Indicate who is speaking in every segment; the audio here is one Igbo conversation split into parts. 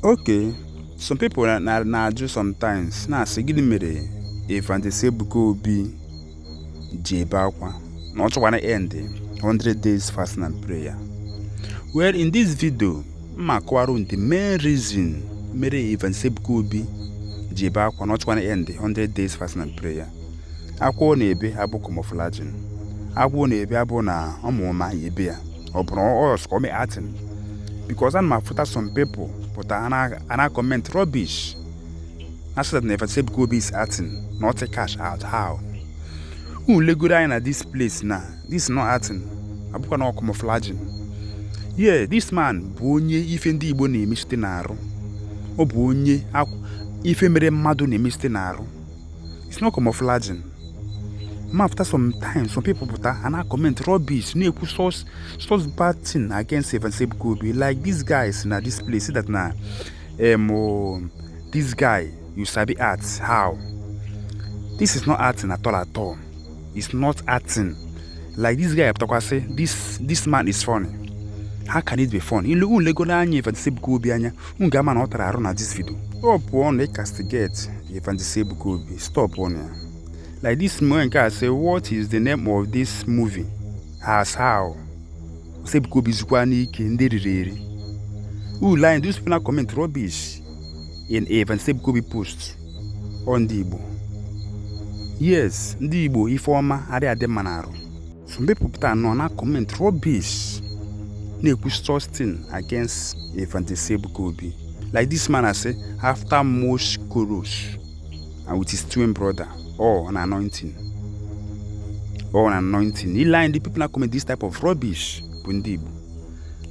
Speaker 1: Okay, some people na-ajụ sometimes, na-asị, gịnị mere Evangelist Ebuka Obi ji ebe akwa na ọ chọkwana end 100 days fasting and prayer? Well, in this video, m akọwara unu the main reason mere Evangelist Ebuka Obi ji ebe akwa na ọ chọkwana end 100 days fasting and prayer. Akwa ọ na-ebe abụ camouflaging. Akwa ọ na-ebe abụ na ọmụma ya ebe ya ọ bụrụ ọ ka ọ mee acting, because ana m afụta some people pụta ana comment rubbish na say that na Evangelist Ebuka Obi is acting, not a cash out. How? Unu legoro anya na this place na this is not acting, abụkwa na camouflaging. Yeah, this man bụ onye ife ndị Igbo na-eme site n'arụ. Ọ bụ onye ife mere mmadụ na-eme site n'arụ. It's not camouflaging. Ma after some time, some people pụta ana comment rubbish, na-ekwu such bad thing against Evangelist Ebuka Obi, like this guy si na this place say that na oh, this guy, you sabi art. How? This is not acting at all at all. It's not acting. Like this guy pụtakwa sị this man is funny. How can it be funny? Ilu unu legoro anya Evangelist Ebuka Obi anya, unu ga-ama na ọ tara arụ na this video. Stop on castigate Evangelist Ebuka Obi. Stop on ya. Like this man nke a say, "What is the name of this movie?" As how? Ebuka Obi zukwa n'ike ndị riri eri. Unu line those people na comment rubbish in Evangelist Ebuka Obi post on ndị Igbo. Yes, ndị Igbo, ife ọma adịghị adị mma n'arụ. Some people pụta nọ na comment rubbish, na-ekwu such thing against Evangelist Ebuka Obi. Like this man, I say, after most chorus and with his twin brother, all on anointing. All on anointing. Line the people na comment this type of rubbish bụ ndị Igbo.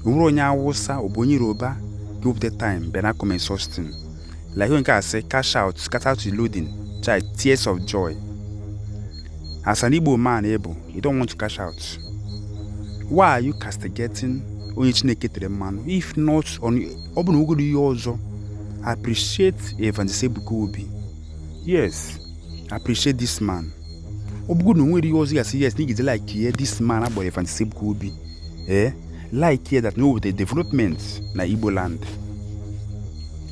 Speaker 1: Onwere onye Awụsa ọ bụ onye Yoruba ga-ewepụta time bịa na comment such thing? Like onye nke a sị, "Cash out, cash out is loading." Child, tears of joy. As an Igbo man able, you don't want to cash out. Why are you castigating onye Chineke tere mmanụ? If not on ọ bụ na ogoro ihe ọzọ, appreciate Evangelist Ebuka Obi. Yes, appreciate this man. Ọ bụrụ na o nwere ihe ọzọ, ya sị yes na ị ga-eji like ihe this man agbara Evangelist Ebuka Obi, like here that no the development na Igbo land.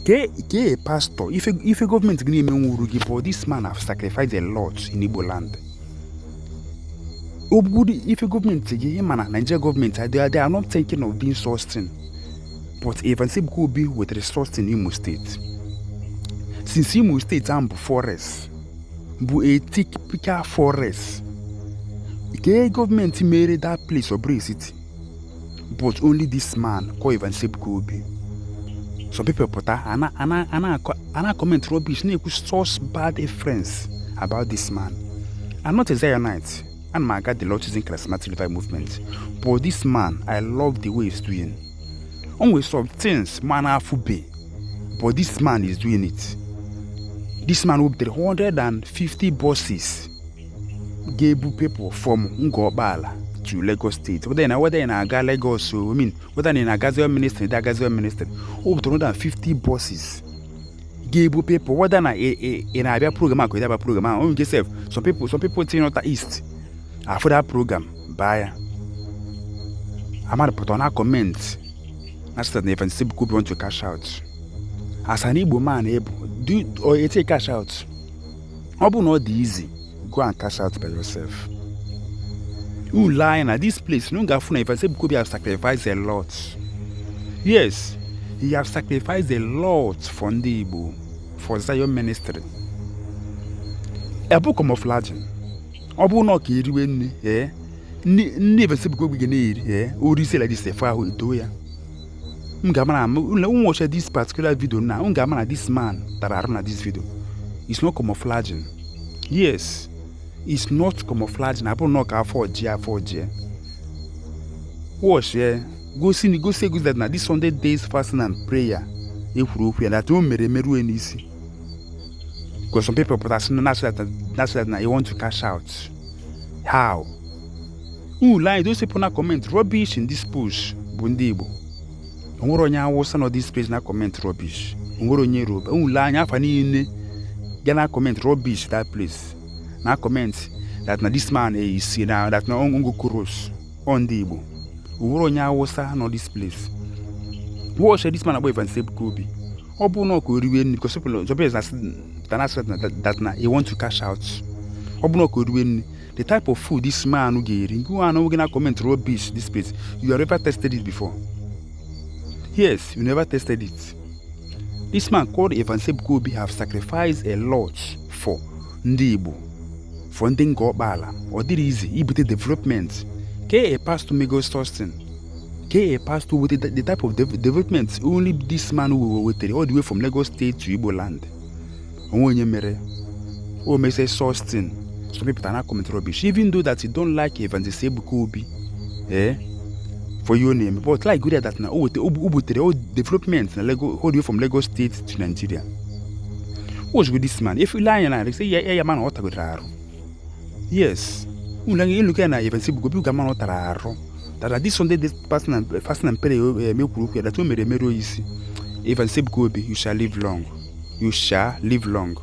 Speaker 1: Ke a pastor, ife gọọmenti gị na-eme nwuru gị, but this man have sacrificed a lot in Igbo land. Ọ bụrụ ife gọọmenti gị, ịma na Nigeria gọọmenti, they are not thinking of being such, but Evangelist Ebuka Obi wetara such in Imo State. Since Imo State ahụ bụ forest, bụ a typical forest, ke gọọmenti mere that place ọ bụrụ a city, but only this man called Evangelist Ebuka Obi. Some people pụta ana comment rubbish, na-ekwu such bad inference about this man. I'm not a Zionite, ana m aga the Lord Chosen Charismatic Revival Movement, but this man, I love the way he's doing. O nwere some things man afụbe, but this man is doing it. This man wepụtara 150 buses ga-ebu people from Ngor to Lagos State, whether ị na-aga Lagos o, I mean, whether ị na-aga Zion Ministry, ndị aga Zion Ministry. O wepụtara 150 buses ga-ebu people, whether na ị na-abịa program a ka ị abịa program ahụ. Onye nke sef, some people tinye nọta east afụ that program baa ya. Amadu pụta na comment na sị na Evangelist Ebuka Obi want to cash out. As an Igbo man ebu do or ete cash out, ọ bụ na ọ dị easy, go and cash out by yourself. You lie na this place no ga-afụ na Evangelist Ebuka Obi have sacrificed a lot. Yes, he have sacrificed a lot for ndị Igbo, for Zion Ministry. Ebu camouflaging. Ọ bụrụ na ọ ka eriwe nne, ee, nne Evangelist Ebuka Obi ga na-eri, ee, o rise like this, efe ahụ edo ya. M ga-ama na m watch this particular video na m ga-ama na this man tara arụ na this video. It's not camouflaging. Yes, it's not camouflaging. Abụrụ na ọ ka afọ ji afọ ji watch ya, gosi gosi egosi that na this 100 days fasting and prayer ekwuru okwu ya, that o mere emerue n'isi, because some people pụta sị na that na you want to cash out. How? Unu line those people na comment rubbish in this post bụ ndị Igbo. Onwere onye Awụsa nọ this place na comment rubbish? Onwere onye Yoruba? Unu lee anya afa niile ga na comment rubbish that place, na comment that na this man is na that na ongo kuros ọ ndị Igbo. Onwere onye Awụsa nọ this place? Watch this man agba Evangelist Ebuka Obi. Ọ bụ na ọ ka o riwe nri, because people, some people na-asị that na he want to cash out. Ọ bụ na ọ ka o riwe nri, the type of food this man ga-eri, nke anụ gị na comment rubbish this place, you have never tested it before. Yes, you never tested it. This man called Evans Ebuka Obi have sacrificed a lot for ndị Igbo, for ndị Ngor Okpala. Ọ dịrị easy ibute development ke a pastor mego something, ke a pastor with the type of development only this man wetere all the way from Lagos State to Igbo land. Onwe onye mere o mese something. Some people na comment rubbish, even though that you don't like Evangelist Ebuka Obi, for your name, but like good that na o wete o butere all development na Lagos, all the way from Lagos State to Nigeria. Ozugbo this man, if ile anya na say ya ya ma na ọ tagodoro arụ. Yes, unu anya ilu na Evangelist Ebuka Obi ga-ama na ọ tara arụ, that this Sunday, this fasting and prayer emekwuru okwu ya, that o mere emere isi. Evangelist Ebuka Obi, you shall live long, you shall live long.